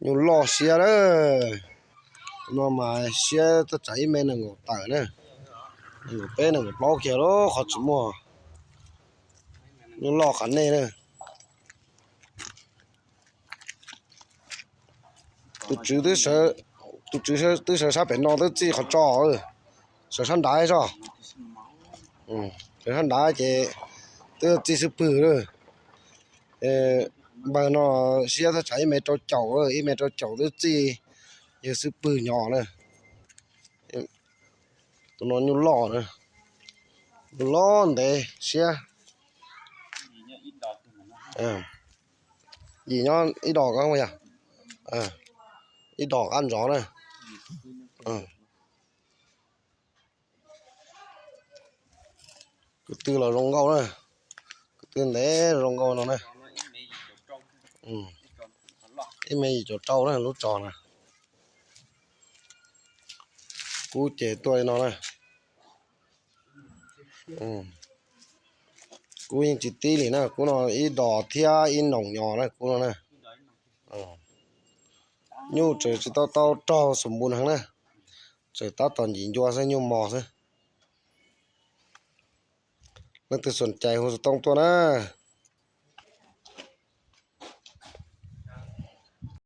Nyuj loj siab lawm. No mas siab thaj tsam ib me nees nkaum tawm na, nees nkaum peb nees nkaum plaub kiag lub qhov tsis muaj. Nyuj loj qhov nej na. Tus tswv, tus tswv twb sawv sab pem no twb txij qhov tso, sawv sab nrad zog. Sawv sab nrad ces twb txij xub pwg lawm. Npawg no siab thaj tsam ib me rau caum, ib me rau caum twb txij yawg xub pwg nyo na. Tus no nyuj loj na, nyuj loj ntev siab. Yim nyob ib dos ko yog, ib dos qab ntsov na. Kwv tw los zoo nkauj na, kwv tw ntev zoo nkauj no na. Ib me yim caum rau na lub tsov na. Kub ces tuaj li no na. Kub yeej tsis tib li na, kub no ib dos thiab ib noom nyo na kub no na. Nyuj tseem tsis tau tau raug xum npus heev na, tseem tab tom ncim ncua xwb, nyuj mos xwb. Leej twg xum cais hu xov tooj tuaj na.